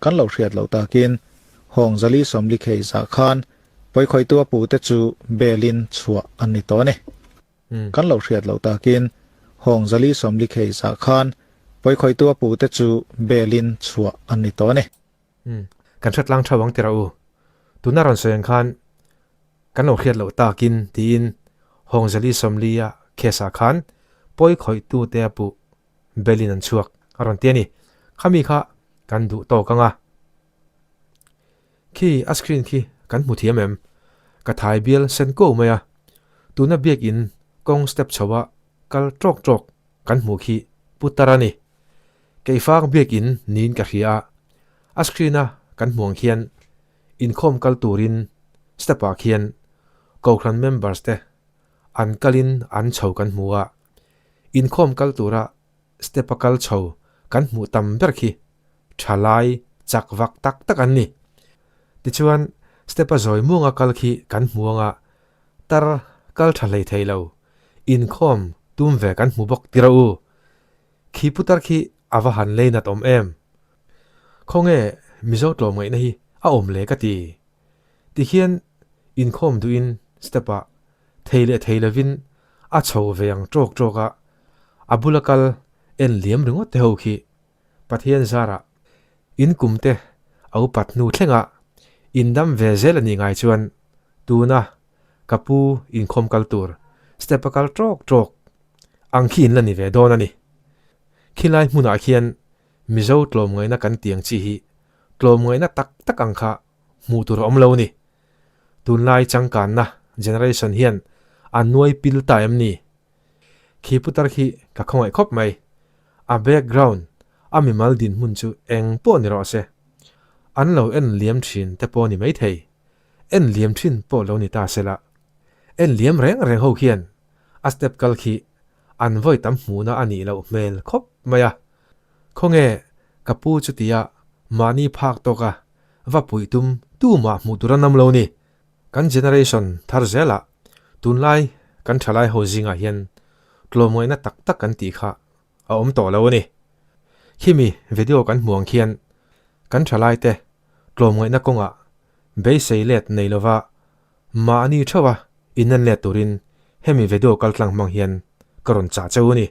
Kan lo hriat loh takin Hawng Zali 40 case ah khan pawikhawihtu a pute chu bail in chhuah an ni tawh a ni. Kan lo hriat loh takin Hawng Zali 40 case ah khan pawikhawihtu a pute chu bail in chhuah an ni tawh a ni. Kan hre tlang theuh ang tira u. Tuna rawn sawi ang khan kan lo hriat loh takin tiin Hawng Zali 40 a case ah khan pawikhawihtu te a puh bail in an chhuak a rawn ti a ni. Khami kha kan duh tawk ang a. Khi a screen khi kan hmu thiam em? Ka thai bial sen ko mai a. Tuna biakin kawng step chho a kal tawk tawk kan hmuh khi putar a ni. Keifang biakin niin ka hria a, a screen a kan hmuh ang khian inkhawm kal turin step ah khian Kohhran members te an kalin an chho kan hmu a, inkhawm kal tura step a kal chho kan hmuh tam ber khi thalai chak vak tak tak an ni. Tichuan step a zawi muanga kal khi kan hmu anga tar kal tha hlei thei lo inkhawm tum ve kan hmu bawk tir a u. Khi putar khi a va han lei nat awm em? Khawnge Mizo tlawmngaihna hi a awm le ka ti. Tikhian inkhawm duhin step ah thei leh thei lovin a chho ve ang tawk tawk a, a bula kal en liam ringawt te ho khi Pathian zarah in kum te a upat hnu thleng a in dam ve zel a nih ngai chuan tuna ka pu inkhawm kal tur step a kal tawk tawk ang khi in la ni ve dawn a ni. Khilai hmunah khian Mizo tlawmngaihna kan tiang chi hi tlawmngaihna tak tak ang kha hmuh tur a awm lo a ni. Tunlai changkanna generation hian a nuai pil ta em ni? Khi putar khi ka khawngaih khawp mai. A background, a mimal dinhmun chu eng pawh ni rawh se. An lo en liam thin te pawh ni maithei. En liam thin pawh lo ni ta se la. En liam reng reng ho khian a step kal khi an vawi tam hmuhna a nih loh hmel khawp mai a. Khawnge ka pu chutia mahni phak tawka va puih tum tumah hmuh tur an awm lo ni. Kan generation thar zelah tunlai kan thalai ho zingah hian tlawmngaihna tak tak kan tih kha a awm tawh lo a ni. Khimi video kan hmuh ang khian kan thalai te tlawmngaihna kawngah beisei let nei lova mahni theuha in en let turin hemi video kaltlang hmang hian ka rawn chah cheu a ni.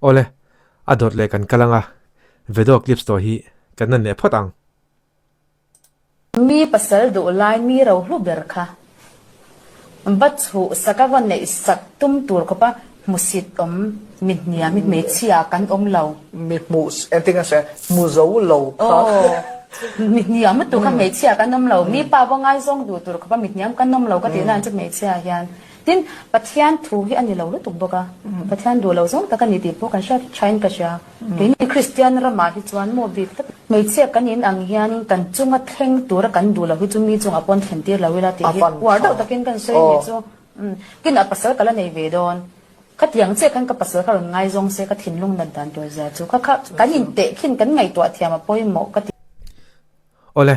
Awle, a dawt leh kan kal anga video clips tawh hi kan en leh phawt ang. Mi pasal duh lai mi ro hlu ber kha va chhuh sak a va neih sak tum tur khawpa hmusit awm mi hniam hi hmeichhia kan awm lo. Mi hmuh engtin nge se hmu zo lo kha. Aw mi hniam lutuk kha hmeichhia kan awm lo mi pa va ngaizawng duh tur khawpa mi hniam kan awm lo ka tih nan chu hmeichhia hian Tin, Pathian thu hi a ni lo lutuk bawk a, Pathian duh lo zawng tak a ni tih pawh kan hriat thain ka hria. Keini Kristian ramah hi chuan maw bik tak hmeichhia kan in ang hianin kan chunga thleng tura kan duh lo hi chu mi chungah pawn thlen tir lo ila tih hi uar deuh takin kan sawi a nih chu. Tin, a pasal ka la nei ve dawn. Khatiang chiah khan ka pasal kha rawn ngaizawng se ka thinlung nat dan tur zia chu kha kha kan inteh khin kan ngaihtuah thiam a pawimawh ka ti. Awle,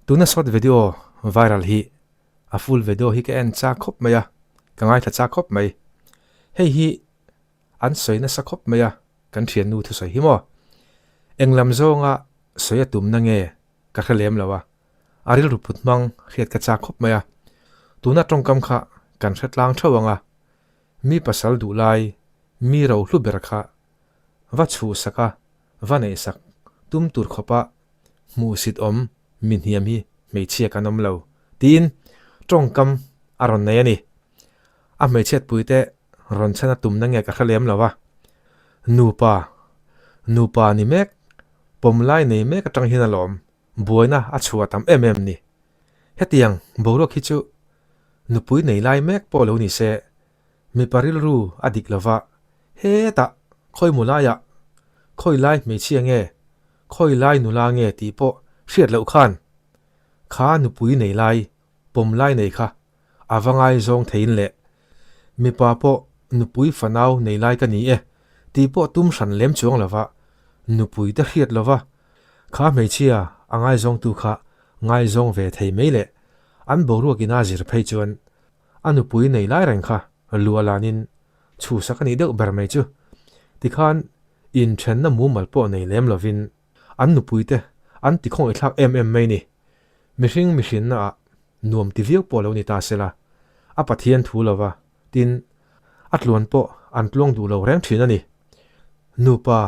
tuna short video viral hi a full video hi ka en chak khawp mai a, ka ngaithla chak khawp mai. Hei hi an sawi nasa khawp mai a, kan thiannu thusawi hi maw? Eng lam zawnga sawi a tumna nge ka hre lem lo a, a rilru put hmang hriat ka chak khawp mai a, tuna tawngkam kha kan hre tlang theuh ang a, mi pasal duh lai mi rohlu ber kha va chhuhsak a, va neihsak tum tur khawpa hmuhsit awm mi hniam hi hmeichhia kan awm lo, tiin tawngkam a rawn nei a ni. A hmeichhiatpuite rawn chhan a tumna nge ka hre lem lo a, nupa, nupa ni mek, pawm lai nei mek atang hian alawm buaina a chhuah tam em em ni. Hetiang boruak hi chu nupui nei lai mek pawh lo ni se, mipa rilru a dik lo va, hetah khawi mu laiah khawi lai hmeichhia nge, khawi lai nula nge tih pawh hriat loh khan kha nupui nei lai, pawm lai nei kha A va ngaizawng theiin le. Mipa pawh nupui fanau nei lai ka ni e tih pawh tum hran lem chuang lova, nupui te hriat lova, kha hmeichhia a ngaizawngtu kha ngaizawng ve thei mai le. An boruak ina zir phei chuan a nupui nei lai reng kha luah lanin chhusak a nih deuh ber mai chu. Tikhan inthenna mumal pawh nei lem lovin an nupui te an tikhawngaihthlak em em mai ni. Mihring mihrinna ah Nuam ti viau pawh lo ni ta sela, a Pathian thu lova, tin, a tluan pawh an tluang duh lo reng thin a ni. Nupa,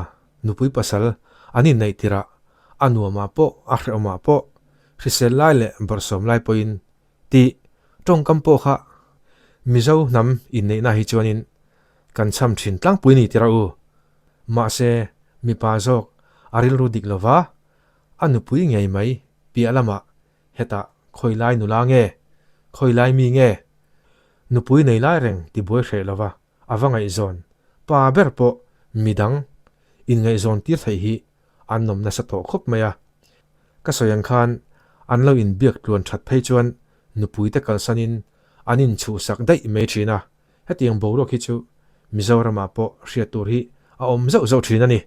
nupui pasal an inneih tirah a nuamah pawh a hrehawmah pawh hrisel lai leh bawrhsawm lai pawhin tih tawngkam pawh kha Mizo hnam inneihna hi chuanin kan cham thin tlangpui ni tirah u. Mahse, mipa zawk a rilru dik lova, a nupui ngei mai piah lamah Hetah khawi lai nula nge? Khawi lai mi nge? Nupui nei lai reng ti buai hreh lova a va ngaihzawn pa ber pawh midang inngaihzawn tir theih hi an awm nasa tawh khawp mai a. Ka sawi ang khan an lo inbiak tluan that phei chuan nupuite kalsanin an inchhuhsak daih mai thin a, hetiang boruak hi chu Mizoramah pawh hriat tur hi a awm zauh zauh thin a ni.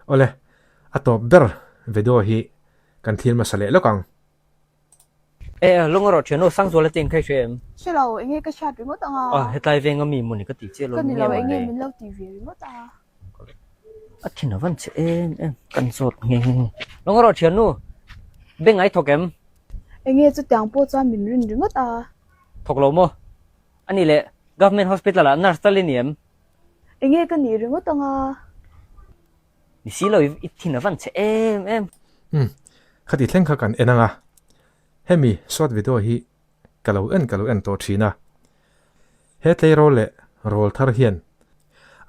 Awle, a tawp ber video hi kan thlir hmasa leh lawk ang. E, lung erawh thian aw, Sangzuala te in kha i hria em? Hre lo, enge ka hriat ringawt ang a. A, hetlai venga mi mawni ka tih chiah lo Ka ni nge lo, mawn enge le? min lo tih ve ringawt a. A thin a van che em em, kan zawt nghe nghe nghe. Lung erawh thian nu, beng ai thawk em? Enge chutiang pawh chuan min rin ringawt a. Thawk lo maw? A nih leh, Government Hospital ah nurse tal i ni em? Enge ka nih ringawt ang a? Ni si lo i thin a van che em em. Umm, khati thleng kha kan en ang a, hemi short video hi ka lo en ka lo en tawh thin a. He tleirawl leh rawl thar hian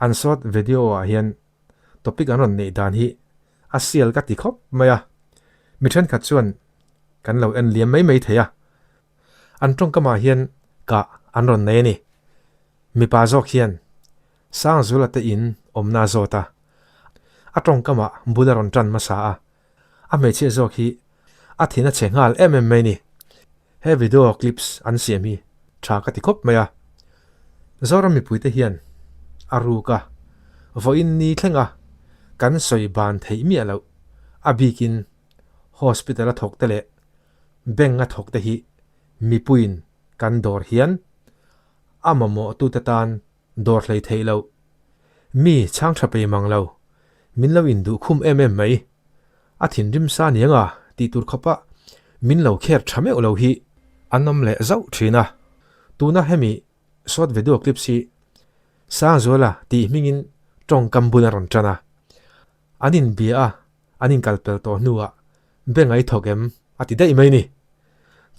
an short video ah hian topic an rawn neih dan hi a sial ka ti khawp mai a, mi thenkhat chuan kan lo en liam mai mai thei a, an tawngkamah hian kah an rawn nei a ni. Mipa zawk hian Sangzula te in awmna a zawt a, a tawngkamah bul a rawn tan hmasa a, a hmeichhia zawk hi a thin a chhe nghal em em mai ni. He video clips an siam hi tha ka ti khawp mai a, Zoram mipuite hian a ruk a, vawiin ni thlenga kan sawi ban theih miah loh, a bikin hospital a thawk te leh bank a thawk te hi mipuiin kan dawr hian A mamawhtute tan dawr hlei theih loh. Mi chhang tha pei mang lo. Min lo induh khum em em mai. A thinrim sa niang a tih tur khawpa min lo kher tha meuh lo hi an awm leh zauh thin a. Tuna hemi short video clips hi Sangzuala tih hmingin tawngkam bul a rawn tan a. An inbia a, an inkalpel tawh hnuah Bank a i thawk em? a ti daih mai ni.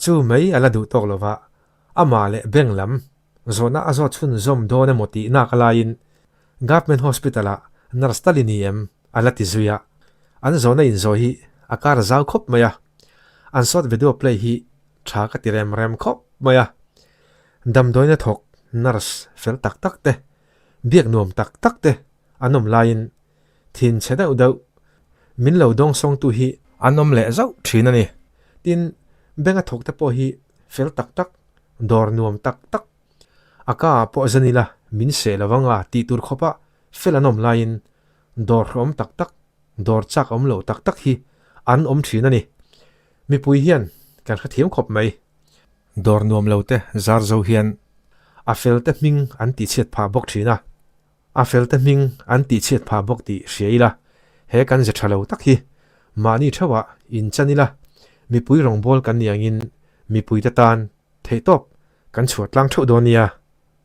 Chu mai a la duh tawk lova Amah leh bank lam zawhna a zawt chhunzawm dawn emaw tih nak laiin Government Hospital ah nurse tal i ni em? a la ti zui a. An zawhna inzawh hi a kar zau khawp mai a, an short video play hi tha ka ti rem rem khawp mai a. Damdawiina thawk nurse fel tak tak te, biak nuam tak tak te an awm laiin thin chhe deuh deuh min lo dawngsawngtu hi an awm leh zauh thin a ni. Tin, bank a thawk te pawh hi fel tak tak, dawr nuam tak tak. A ka ah pawh zan ila min seh lo anga tih tur khawpa fel an awm laiin dawr hlawm tak tak, dawr chak awm lo tak tak hi an awm thin a ni. Mipui hian kan hrethiam khawp mai. Dawr nuam lo te zar zo hian a fel te hming an tihchhiat phah bawk thin a. A fel te hming an tihchhiat phah bawk tih hria ila, he kan ze tha lo tak hi mahni theuhah inchan ila, mipui rawngbâwl kan ni angin mipuite tan theihtawp kan chhuah tlang theuh dawn nia.